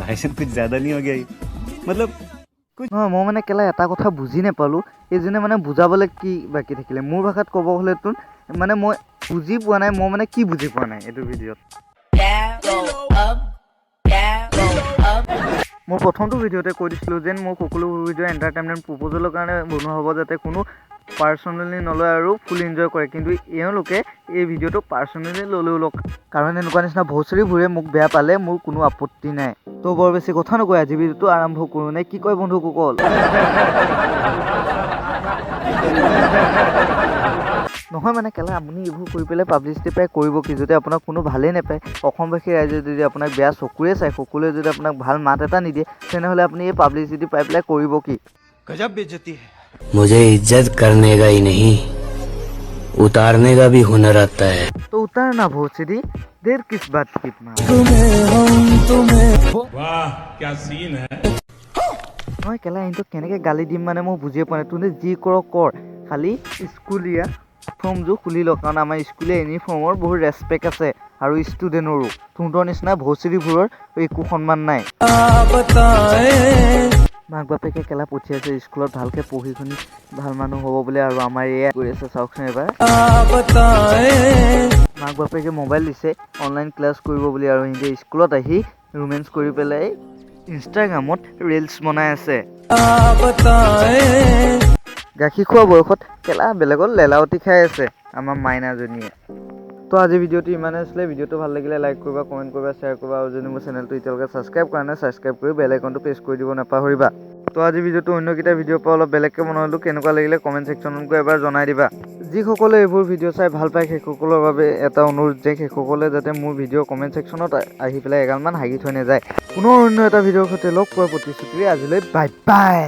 भाईजान, कुछ ज्यादा नहीं हो गया ये? मतलब নহয়, মই মানে কেলা এটা কথা বুজি নাপালোঁ। এইজনে মানে বুজাবলৈ কি বাকী থাকিলে? মোৰ ভাষাত ক'ব হ'লেতো মানে মই বুজি পোৱা নাই। মই মানে কি বুজি পোৱা নাই এইটো ভিডিঅ'ত? Down, go up, down, go up. মোৰ প্ৰথমটো ভিডিঅ'তে কৈ দিছিলোঁ যেন মোৰ সকলো ভিডিঅ' এণ্টাৰটেইনমেণ্ট প্ৰপ'জলৰ কাৰণে বনোৱা হ'ব, যাতে কোনো পাৰ্চনেলি নলয় আৰু ফুল এনজয় কৰে। কিন্তু এওঁলোকে এই ভিডিঅ'টো পাৰ্চনেলি ল'লেও লওক, কাৰণ এনেকুৱা নিচিনা ভচৰিবোৰে মোক বেয়া পালে মোৰ কোনো আপত্তি নাই। তো বৰ বেছি কথা নকয় আজি ভিডিঅ'টো আৰম্ভ কৰোঁ, নে কি কয় বন্ধুসকল? নহয় মানে কেলা, আপুনি এইবোৰ কৰি পেলাই পাব্লিচিটি পাই কৰিব কি, যদি আপোনাক কোনো ভালেই নাপায়? অসমবাসী ৰাইজে যদি আপোনাক বেয়া চকুৰে চায়, সকলোৱে যদি আপোনাক ভাল মাত এটা নিদিয়ে, তেনেহ'লে আপুনি এই পাব্লিচিটি পাই পেলাই কৰিব কি? गजब बेइज्जती है। मुझे इज्जत करने का ही नहीं, उतारने का भी हुनर आता है। तो उतार ना भोसड़ी, देर किस बात की? वाह, क्या सीन है! নহয় কেলা, ইহঁতক কেনেকৈ গালি দিম মানে মই বুজিয়ে পোৱা নাই। তহঁতে যি কৰ কৰ, খালি স্কুলীয়া ইউনিফৰ্মযোৰ খুলি ল, কাৰণ আমাৰ স্কুলীয়া ইউনিফৰ্মৰ বহুত ৰেচপেক্ট আছে আৰু ষ্টুডেণ্টৰো। তহঁতৰ নিচিনা ভচৰিবোৰৰ একো সন্মান নাই। মাক বাপেকে কেলা পঠিয়াইছে স্কুলত ভালকৈ পঢ়ি শুনি ভাল মানুহ হ'ব বুলি, আৰু আমাৰ এয়া কৰি আছে, চাওকচোন এবাৰ। মাক বাপেকে মোবাইল দিছে অনলাইন ক্লাছ কৰিব বুলি, আৰু সিহঁতে স্কুলত আহি ৰোমেঞ্চ কৰি পেলাই ইনষ্টাগ্ৰামত ৰিলচ বনাই আছে। গাখীৰ খোৱা বয়সত কেলা বেলেগত লেলাউটি খাই আছে আমাৰ মাইনাজনীয়ে। তো আজি ভিডিঅ'টো ইমানেই আছিলে। ভিডিঅ'টো ভাল লাগিলে লাইক কৰিবা, কমেণ্ট কৰিবা, শ্বেয়াৰ কৰিবা আৰু যদি মোৰ চেনেলটো এতিয়ালৈকে ছাবস্ক্ৰাইব কৰা নাই, ছাবস্ক্ৰাইব কৰি বেল আইকনটো প্ৰেছ কৰি দিব নাপাহৰিবা। তো আজি ভিডিঅ'টো অন্যকেইটা ভিডিঅ'ৰ পৰা অলপ বেলেগকৈ বনালোঁ। কেনেকুৱা লাগিলে কমেণ্ট ছেকশ্যনত গৈ এবাৰ জনাই দিবা। যিসকলে এইবোৰ ভিডিঅ' চাই ভাল পায়, সেইসকলৰ বাবে এটা অনুৰোধ যে সেইসকলে যাতে মোৰ ভিডিঅ' কমেণ্ট ছেকশ্যনত আহি পেলাই এগালমান হাগি থৈ নাযায়। পুনৰ অন্য এটা ভিডিঅ'ৰ সৈতে লগ পোৱাৰ প্ৰতিশ্ৰুতিৰে আজিলৈ বাই বাই।